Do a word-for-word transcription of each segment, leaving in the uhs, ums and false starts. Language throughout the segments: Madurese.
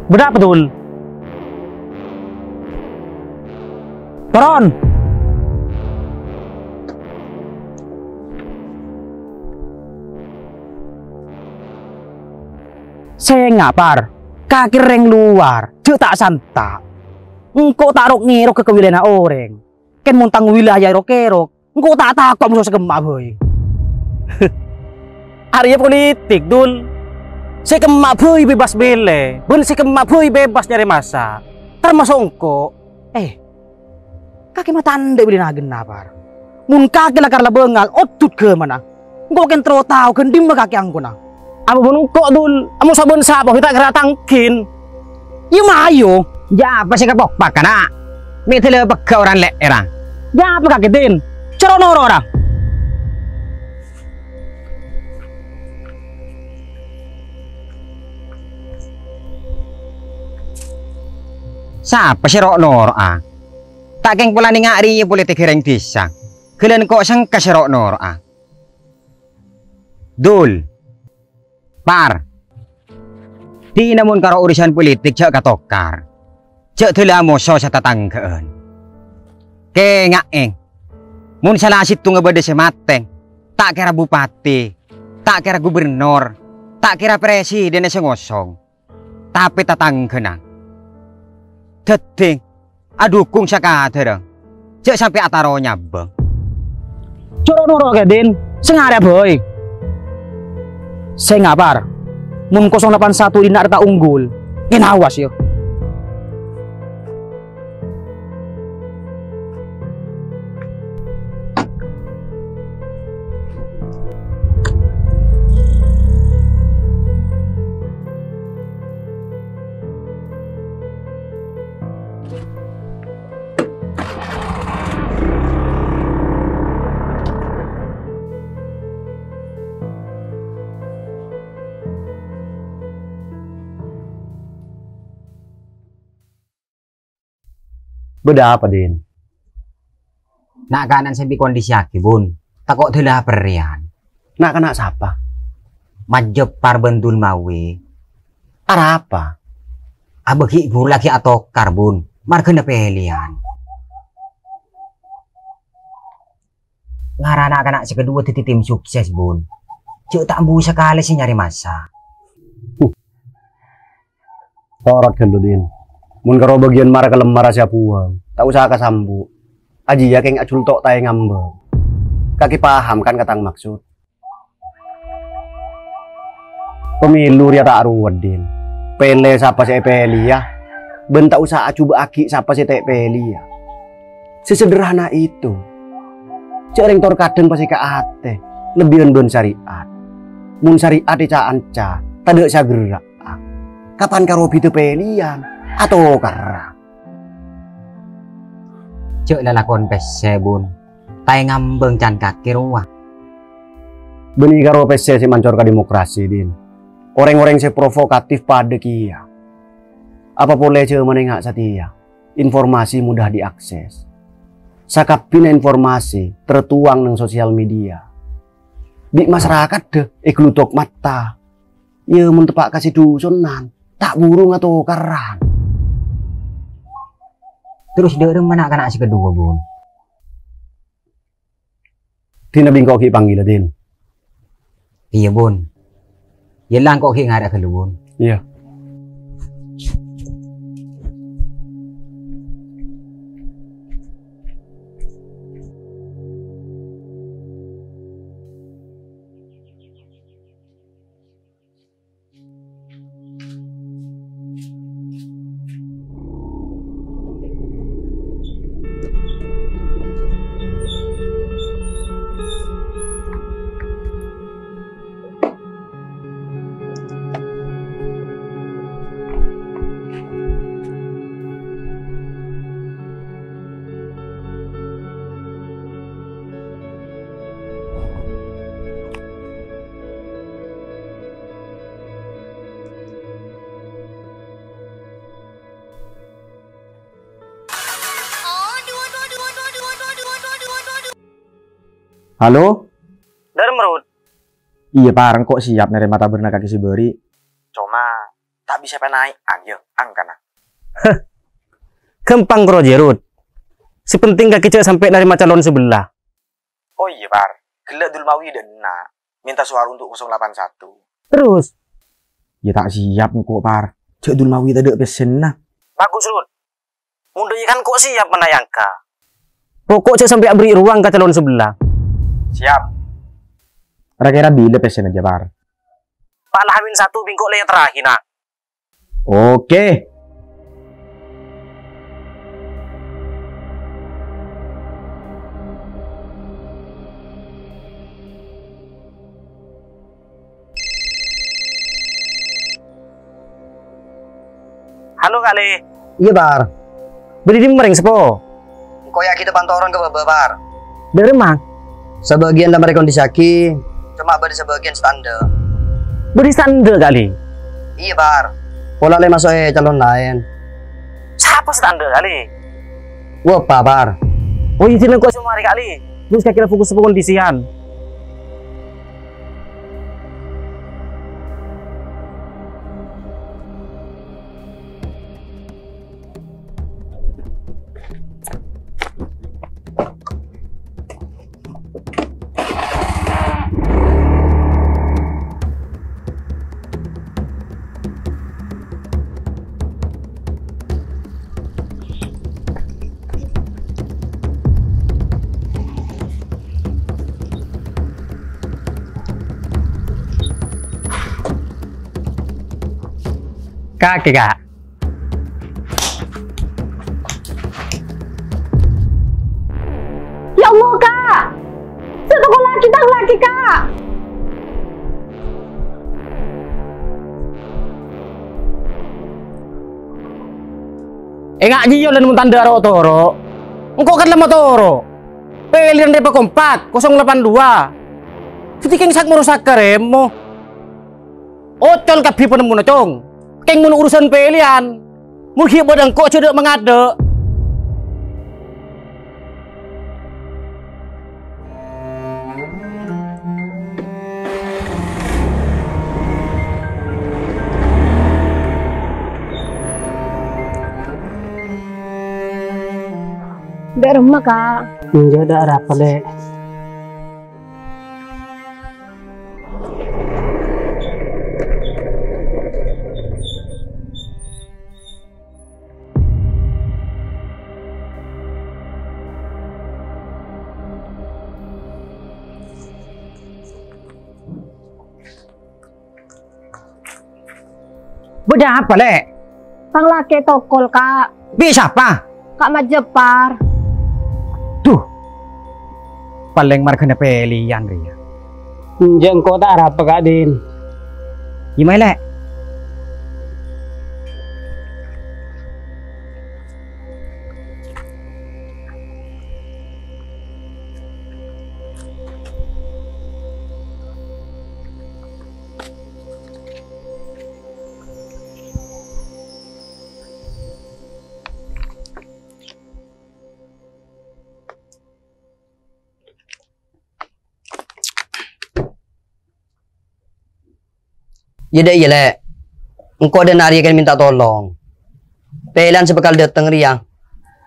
Bâdâ apa, Dul? Toron! Sènga', Par. Kakè rèng lowar, jhâ' ta' santa'. Engko' ta' rok-ngèrok ka wilayana orèng. Kèng mon tang wilayah rok-ngèrok, engko' ta' tako' moso sè kemma' bhâi. Arèya politik, Dul. Sè kemma' bhâi bebas mèlè, bân sè kemma' bhâi bebas nyarè massa'. Tamaso' engko'. Eh, kakè matandhâ bilâ nagenna, Par. Mon kakè lakar la bângal, oddhut ghâmana. Engko' kèng terro tao ghân dimma kakè anggona. Apa bân engko', Dul? Amo sabân sapa ghi' ta' kèra tangghing. Iyâ, mayu. Jhâ' apa sè kapokpak, kana'? Mè' dâlâ pegghâ' orèng lè'èrra. Jhâ' apa kakè, Din? Coro' noro', ra. Sapa sè ro'-noro'a? Ta' kèng pola nènga' rèya politik rèng dhisa. Ghellâ' engko' sengka sè ro'-noro'a. Dul. Par. Dina mon karo urusan politik jhâ' katokar. Jhâ' dâlâ moso satatangghâ'ân. Kènga'è, mon sala sèttonga bâdâ sè matè, ta' kèra bupati, ta' kèra gubernor, ta' kèra presidhènna sè ngosong, tapè tatangghâna. Dhâddhi, adhukung sakadârâ, jhâ' sampè' ataro nyabâng. Coro' noro' kakè, Din, sè ngarè' bhâi. Sènga', Par, mon kosong lapan satu dina' rèya ta' onggul, kèng awas, yâ. Bâdâ apa, Din? Na'-kana' sè bi' kondisiyaghi, Bun. Tako' dâlâ perrèyan. Na'-kana' sapa? Majjhep Par bân Dul Mawi. Arapa? Abâghi' bulâ ghi' atokar, Bun. Marghâna pèlèyan. Ngarana na'-kana' sè kaduwâ dhâddhi tim sukses, Bun. Jhâ' ta' embu sakalè sè nyarè massa'. Huh. Torot ghâllu, Din. Mon karo bâgiyân mara kalemmara sè abuwâng, ta' osa kasambu'. Ajiyâ kèng ajhulto' taè ngambâng. Kakè paham, kan, ka tang maksod? Pemilu rèya ta' ruwet, Din. Pèlè sapa sè èpèlèya, bân ta' osa ajhubâ'âghi sapa sè ta' èpèlèya. Sesederhana itu. Jhâ' rèng tor kadhâng pas èka atè, lebbiyân bân sarè'at. Mon sarè'at èca-anca, tadâ' sè aghârâ'â. Kapan karo bhidhâ pèlèyan, atokarra. Jhâ' lalakon pèssè, Bun. Taè ngambâng can kakè rowa. Bânnè karo pèssè sè mancor ka demokrasi, Din. Orèng-orèng sè provokatif padâ kèya. Apa polè jhâmanna ènga' satèya, informasi mudah diakses. Sakabbhiyânna informasi tertuang neng sosial media. Bi' masarakat dâ èglutok matta. Yâ, mon teppa' ka sè dhusonnan, ta' buru ngatokarran. Terros dâ' remma na'-kana' sè kaduwâ, Bun? Dina bi' engko' ghi' panggila, Din. Iyâ, Bun. Yâ la engko' ghi' ngarè' ghâllu, Bun. Iyâ. Halo? Dâr, Merut. Iyâ, Par, engko' siap narèma tabârna kakè sè bâri'. Coma, Ta' bisa panaè'an, yâ, angkana. Ghâmpang, Bro Jerut. Sè pentèng kakè jhâ' sampè' narèma calon sabellâ. Oh iyâ, Par. Ghellâ' Dulmawi dâ' enna'. Mènta sowara untuk kosong delapan satu. Terros? Yâ ta' siap engko', Par. Jhâ' Dulmawi tadâ' pèssèna. Bagus, Rut. Mon dâ' iyâ kan engko' siap manayangka. Pokok jhâ' sampè' aberri' ruang ka calon sabellâ. Siap. Ra-kèra bilâ pèssèna jâ, Par? Pas la hamil satu bi' engko' lè terakhirna. Oke. Halo, Kak Li. Iyâ, Par. Bâdâ è dimma rèng seppo? Engko' yâ kita pantoron ka bâbâ, Par. Dâ'remma? Sabâgiyân la marè kondisiyaghi, coma bâdâ sabâgiyân sè ta' endâ'. Bâdâ sè ta' endâ', Kak Li? Iyâ, Par. Pola lè maso'è calon laèn. Sapa sè ta' endâ', Kak Li? Wah, Par. Oh, iyâ, dinna engko' sè marè, Kak Li. Terros kakè la fokus ka kondisiyân. Kakè, Kak. Ya Allah, Kak! Sè toko lakè tang lakè, Kak! Enga' jiyo lan mon tandhâ ro'-toro'. Engko' kan la matoro'. Pèlèyan rè pakompak, kosong delapan dua. Dhâddhi kèng sak-morosak karèmo. Ocol kabbhi panemmona, Cong. Kèng mon urusan pèlèyan, mon ghi' bâdâ engko' jhâ' dâ' mangadâ'. Dâ'remma, Kak? Enjâ', dâ' arapa, Lè'? Bâdâ apa, Lè'? Tang lakè tokol, Kak. Bi' sapa? Kak Majepar. Duh. Palèng marghâna pèlèyan rèya. Enjâ' engko' ta' arapa, Kak Din. Iyâ, mayu, Lè'. Iyâ, dâ' iyâ, Lè'. Engko' dâ' enna' rèya kèng mènta tolong. Pèlèyan sè bhâkal dâteng rèya,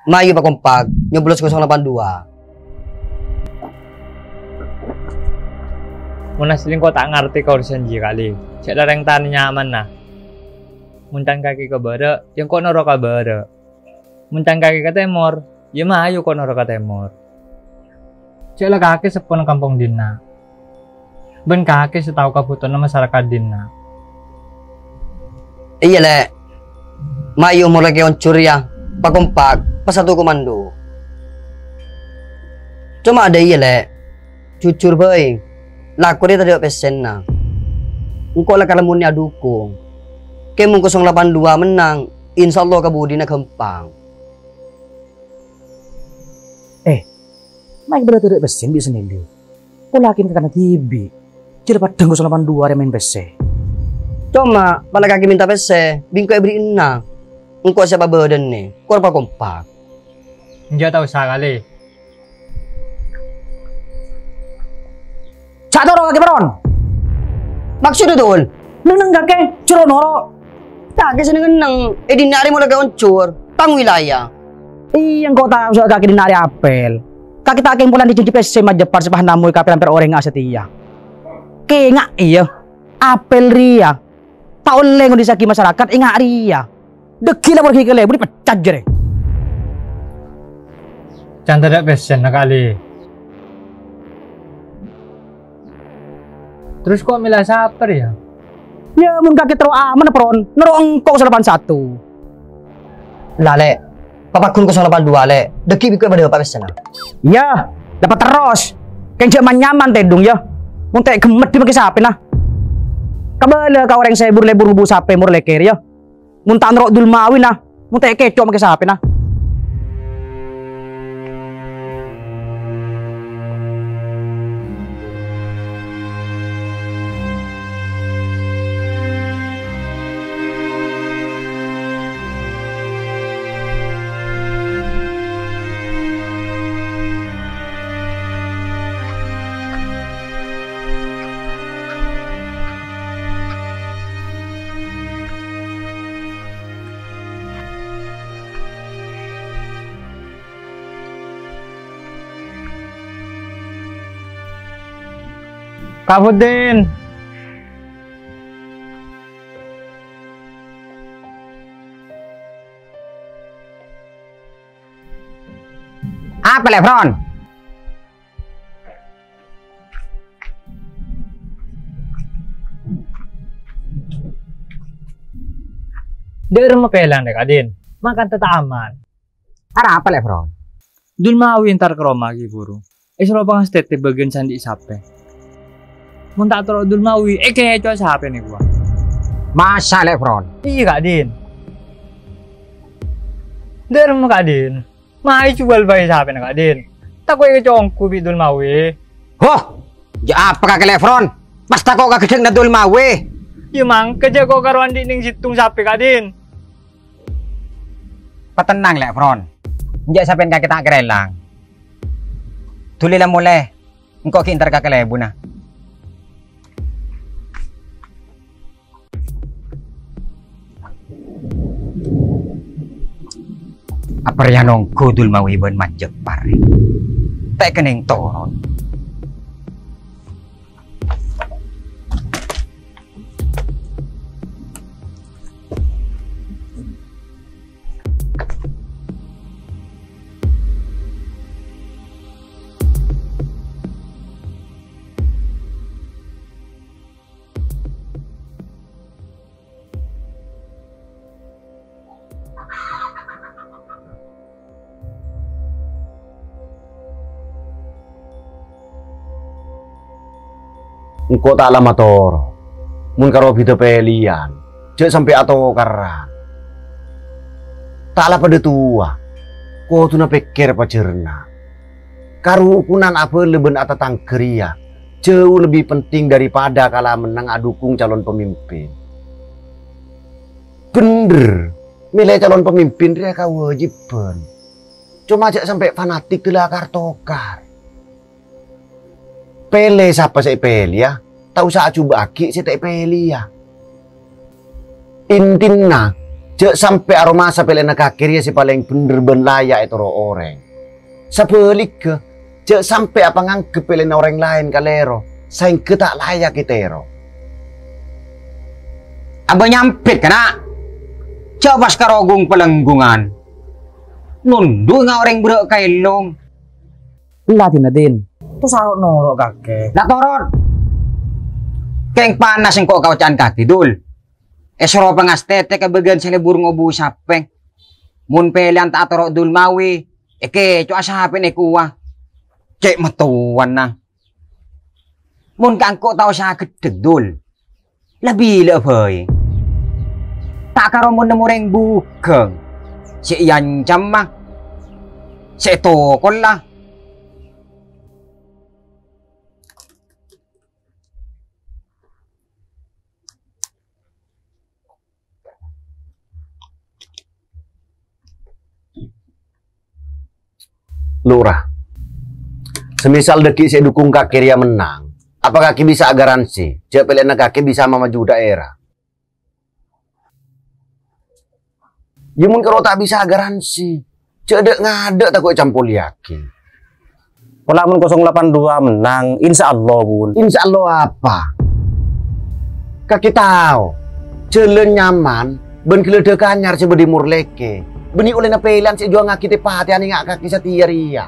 mayu pakompak, nyoblos kosong delapan dua. Mon asli engko' ta' ngartè ka urusan jiyâ, Kak Li. Cè' la rèng tanè nyamanna. Mon can kakè ka bârâ', yâ engko' noro' ka bârâ'. Mon can kakè ka tèmor, yâ mayu ko' noro' ka tèmor. Cè' la kakè seppona kampong dinna'. Bân kakè sè tao kabhutowanna masarakat dinna'. Iyâ, Lè'. Mayu mon lakè onjhur, yâ, pakompak, pasatu komando. Coma dâ' iyâ, Lè'. Jujur bhâi, lako rè tadâ' pèssèna. Engko' la kalammonè adukung. Kèng mon kosong delapan dua mennang, insyaallah kabudina ghâmpang. Eh, ma' èkabâlâ tadâ' pèssè bi' Sunili. Pola kèng kakana dhibi'. Jhâ' la paddhâng kosong delapan dua rè maèn pèssè. Coma, pala kakè mènta pèssè, bi' engko' èberri'na. Engko' sè pabâdâna, kor pakompak. Enjâ' ta' osa, Kak Li. Jhâ' noro' kakè, Paron. Maksodda, Dul? Neng-neng kakè, jhâ' ro'-noro'. Kakè sè neng-enneng, è dinna' arè molaè ka onjhur, tang wilayah. Iyâ, engko' tao sè kakè dinna' arè apel. Kakè ta' kèng polana jhânjhi pèssè majepar sè pas namoy ka pèr-ampèr orèng asatèya. Kènga' iyâ, apel rèya ta' ollè ngondisaghi masarakat, ènga' rèya. Dhâggi' la porgi kalèbun, èpecat jârèya. Can tadâ' pèssèna, Kak Li. Terros ko' mèla sapa rèya? Yâ, mon kakè terro amanna, Pron, noro' engko' kosong lapan satu. La, Lè'. Papagghun kosong lapan dua, Lè'. Dhâggi' bi' ko' padâ bâpa' pèssèna. Yâ, la paterros. Kèng jhâ' man-nyaman tèdung, yâ. Mon ta' ghemmet dhi' makè sapèna. Kabâlâ ka orèng sè bur-lebur ngobu sapè mor lèkèr, yâ. Mon ta' noro' Dulmawina, mon ta' èkèco' makè sapèna. Ka Buddin. Apa, Lè', Fron? Dâ'remma pèlang, Lè', Kadin. Makanta ta' aman. Arapa, Lè', Fron? Dulmawi entar ka roma ghi' buru. Èsoro pangastètè bâgiyân sè andi' sapè. Mon ta' toro' Dulmawi, èkèco' sapè nèkowa. Masa, Lè', Fron? Iyâ, Kadin. Dâ'remma, Kadin. Mayu jhuwâl bhâi sapèna, Kadin. Tako' èkèco' ongghu bi' Dulmawi. Hoh! Jhâ' apa kakè, Lè', Fron? Pas tako' ka ghedhâ'na Dulmawi. Yâ, mangka jhâ' ko' karo andi' neng sèttong sapè, Kadin. Patennang, Lè', Fron. Enjâ' sapèna kakè ta' karèlang. Duli la molè. Engko' ghi' entar ka kalèbunna. Apa rèya nongghu Dulmawi bân Majepar? Ta' kennèng toron. Engko' ta' la matoro', mon karo bhidhâ pèlèyan, jhâ' sampè' atokaran. Ta' la padâ towa, kodhuna pèkkèr pajhârna. Karukunan abâlâ bân atatangghâ rèya jhâu lebbi penting daripada kala mennang adukung calon pamimpin. Bhender, mèlè calon pamimpin rèya kawâjibhân. Coma jhâ' sampè' fanatik dâlâ akar-tokar. Pèlè sapa sè èpèlèya, ta' osa ajhubâ'âghi sè ta' èpèlèya. Intina, jhâ' sampè' aromasa pèlèna kakè rèya sè palèng bhender bân laya' ètoro' orèng. Sabhâligghâ, jhâ' sampè' apanganggep pèlèna orèng laèn kalèro, saèngghâ ta' layak ètèro. Abâ' nyambit, kana'. Jhâ' pas karo gung-palenggungan. Nondhu'â orèng berrâ' kaèllong. Ella, Din, Din. Tosa ro'-noro', kakè. La toron. Kèng panas engko' ka oca'an kakè, Dul. Èsoro pangastètè ka bâgiyân sè lebur ngobu sapè. Mon pèlèyan ta' atoro' Dulmawi, èkèco'a sapè nèkowa. Cè' mattowana. Mon ka engko' ta' osa gheddhek, Dul. La bilâ'â bhâi. Ta' karo mon nemmo orèng bhughâng. Sè èancama. Sè ètokolla. Lurah, semisal dhâggi' sè dukung kakè rèya mennang, apa kakè bisa agaransi jhâ' pèlèyanna kakè bisa mamaju dhâ'ârâ? Yâ mon karo ta' bisa garansi. Jhâ' dâ'-ngadâ' tako' ècampolèyaghi. Pola mon kosong lapan dua menang, insya Allah, Bun. Insya Allah apa? Kakè tao, jhâlân nyaman bân ghellâdhâ' anyar sè bâdâ è Morlèkè, bânnè ollèna pèlèyan sè èjuwângaghi tè-patèyan ènga' kakè satèya rèya.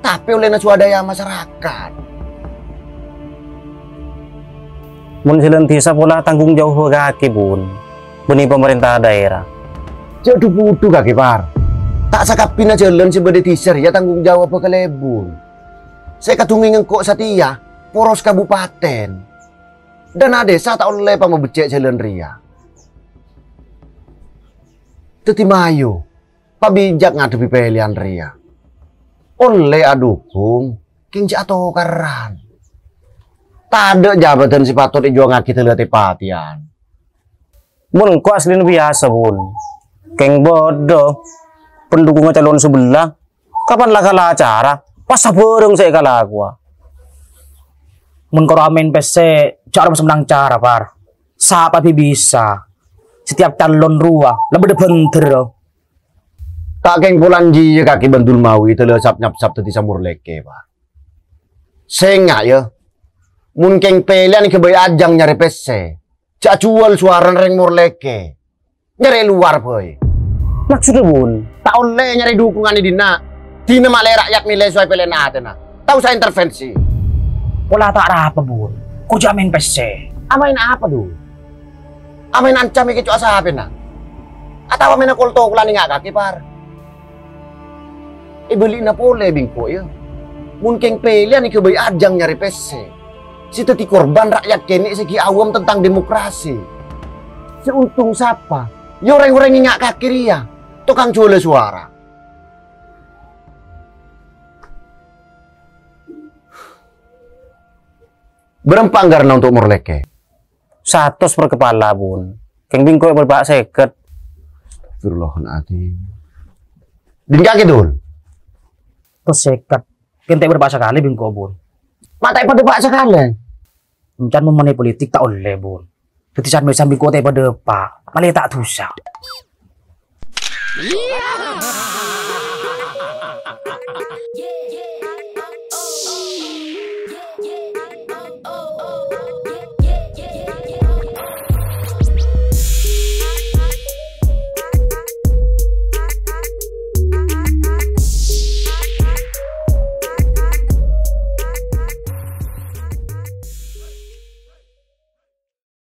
Tapè ollèna swadaya masarakat. Mon jhâlân dhisa pola tanggung jawab kakè, Bun. Bânnè pamarènta daerah. Jhâ' dhu-budhu kakè, Par. Ta' sakabbhina jhâlân sè bâdâ è dhisa rèya tanggung jawab kalèbun. Sè èkadhungè engko' satèya, poros kabupaten. Dâna dhisa ta' ollè pamabeccè' jhâlân rèya. Dhâddhi mayu, pabijak ngadhebbhi pèlèyan rèya. Ollè adhukung, kèng jhâ' atokaran. Tadâ' jabâdhân sè patot èjuwângaghi dâlâ tè-patèyan. Mon engko' aslina biyasa, Bun. Kèng bâdâ pendhukungnga calon sabellâ, kapan la kala acara, pas sabârâng sè èkalakowa. Mon karo amèn pèssè, jhâ' aromasa menang cara, Par. Sapa bi' bisa? Setiap calon rowa la bâdâ bhândhâr. Ta' kèng polan jiyâ kakè bân Dulmawi dâlâ sap-nyapsap dhâddhi Samorlèkè, Pak. Sènga', yâ. Mon kèng pèlèyan èghâbây ajâng nyarè pèssè, jhâ' juwâl sowarana rèng Morlèkè. Nyarè è lowar bhâi. Maksoddhâ, Bun? Ta' ollè nyarè dhukungan è dinna'. Dinah malè ra'yat mèlè sowai pèlèyanna atèna. Ta' osa intervensi. Pola ta' arapa, Bun. Ko' jhâ' amèn pèssè. Amèn apa, Dul? Amèn ancam èkèco'a sapèna? Atawa mèna kol-tokolan ènga' kakè, Par? È bâli'na polè bi' engko', yâ. Mon kèng pèlèyan èghâbây ajâng nyarè pèssè. Sè dhâddhi korban ra'yat kènè' sè ghi' awam tentang demokrasi. Sè ontong sapa? Yâ rèng-orèng ènga' kakè rèya, tokang juwâlâ sowara. Bârâmpa anggarana ontok Morlèkè? Satos per kepala, Bun. Kèng bi' engko' bârâmpa sèket. Astagfirullahaladzim. Din kakè, Dul? Satos sèket. Kèng ta' bârâmpa sakalè bi' engko', Bun. Ma' ta' èpadâpa' sakalè? Encan mon monè politik ta' ollè, Bun. Dhâddhi sambi-sambi engko' ta' èpadâpa', malè ta' dhusa.